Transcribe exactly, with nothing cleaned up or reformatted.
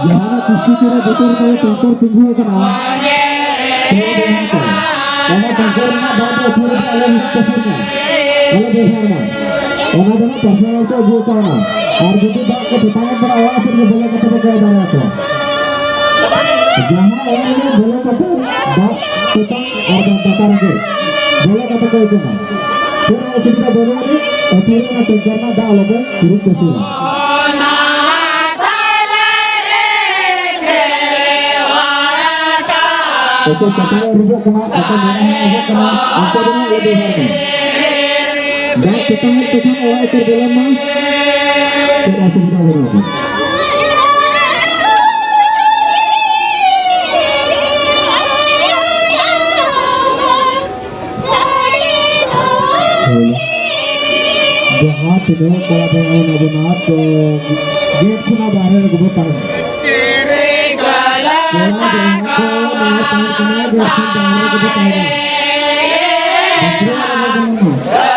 ᱡᱟᱦᱟᱱᱟᱜ ᱠᱤᱥᱛᱤ ᱠᱚᱨᱮ ᱵᱚᱛᱚᱨ ᱠᱚ ᱴᱮᱝᱠᱟᱨ ᱛᱤᱸᱜᱩ ᱟᱠᱟᱱᱟ, ᱚᱱᱟ ᱴᱮᱝᱠᱟᱨ ᱨᱮᱱᱟᱜ ᱫᱟᱜ ᱫᱚ ᱟᱹᱛᱩ ᱨᱮᱫᱚ ᱟᱞᱚ ᱯᱟᱹᱥᱤᱨ ᱢᱟ, ᱟᱞᱚ ᱵᱮᱵᱚᱦᱟᱨ ᱢᱟ᱾ ᱚᱱᱟ ᱫᱚ ᱱᱟᱜ ᱯᱟᱨᱥᱚᱱᱟᱞ ᱠᱚ ᱟᱹᱜᱩ ᱠᱟᱣᱱᱟ᱾ ᱟᱨ ᱡᱩᱫᱤ ᱫᱟᱜ ᱠᱚ ᱛᱮᱛᱟᱝ ᱮᱫ ᱵᱚᱱᱟ, ᱚᱲᱟᱜ ᱥᱮᱫ ᱜᱮ ᱵᱚᱞᱚ ᱠᱟᱛᱮ ᱯᱮ ᱠᱚᱭ ᱫᱟᱲᱮᱭᱟᱠᱚᱣᱟ᱾ ᱡᱟᱦᱟᱸ ᱚᱲᱟᱜ ᱨᱮ ᱵᱚᱞᱚ ᱠᱟᱛᱮ ᱫᱟᱜ ᱛᱮᱛᱟᱝ ᱟᱨ ᱵᱟᱝ ᱫᱟᱠᱟ ᱨᱮᱸᱜᱮᱡ ᱵᱚᱞᱚ ᱠᱟᱛᱮ ᱠᱚᱭ ᱡᱚᱢᱟ᱾ ᱪᱮᱫ ᱦᱚᱸ ᱚᱥᱩᱵᱤᱫᱷᱟ ᱵᱟᱹᱱᱩᱜ ᱟᱹᱱᱤᱡ, ᱟᱹᱛᱩ ᱨᱮ ᱚᱱᱟ ᱴᱮᱝᱠᱟᱨ ᱨᱮᱱᱟᱜ ᱫᱟᱜ ᱟᱞᱚ ᱯᱮ ᱦᱤᱨᱤᱡ ᱯᱟᱹᱥᱤᱨᱟ᱾ ᱚᱠᱚᱭ ᱠᱟᱴᱟ ᱨᱮ ᱨᱩᱵᱚᱜ ᱠᱟᱱᱟ, ᱚᱠᱚᱭ ᱢᱮᱫᱦᱟ ᱨᱮ ᱨᱩᱵᱚᱜ ᱠᱟᱱᱟ, ᱚᱠᱚᱭ ᱫᱚ ᱱᱟᱜ ᱞᱟᱹᱭ ᱫᱚᱦᱚ ᱠᱟᱱᱟ᱾ ᱫᱟᱜ ᱛᱮᱛᱟᱝ ᱮᱫ ᱯᱮ ᱠᱷᱟᱱ ᱚᱲᱟᱜ ᱩᱛᱟᱹᱨ ᱵᱚᱞᱚᱱ ᱢᱟ, ᱪᱮᱫ ᱚᱥᱩᱵᱤᱫᱷᱟ ᱵᱟᱹᱱᱩᱜ ᱟᱹᱱᱤᱡ᱾ ᱦᱳᱭ᱾ ᱡᱟᱦᱟᱸ ᱛᱤᱱᱟᱹᱜ ᱠᱚᱲᱟ ᱵᱚᱱ ᱢᱮᱱᱟᱜ ᱵᱚᱱᱟ, ᱛᱚ ᱜᱮᱴ ᱠᱷᱚᱱᱟᱜ ᱵᱟᱦᱨᱮ ᱨᱮᱜᱮ ᱵᱚ ᱛᱟᱦᱮᱱᱟ᱾ ᱠᱚᱲᱟ ᱵᱚᱱ ᱠᱚ ᱱᱚᱣᱟ ᱛᱟᱦᱮᱱ ᱠᱟᱱᱟ, ᱜᱮᱴ ᱠᱷᱚᱱ ᱵᱟᱦᱨᱮ ᱨᱮᱜᱮ ᱵᱚ ᱛᱟᱦᱮᱱᱟ᱾ ᱵᱟᱠᱷᱨᱟ ᱟᱞᱚ ᱵᱚᱱ ᱢᱟ᱾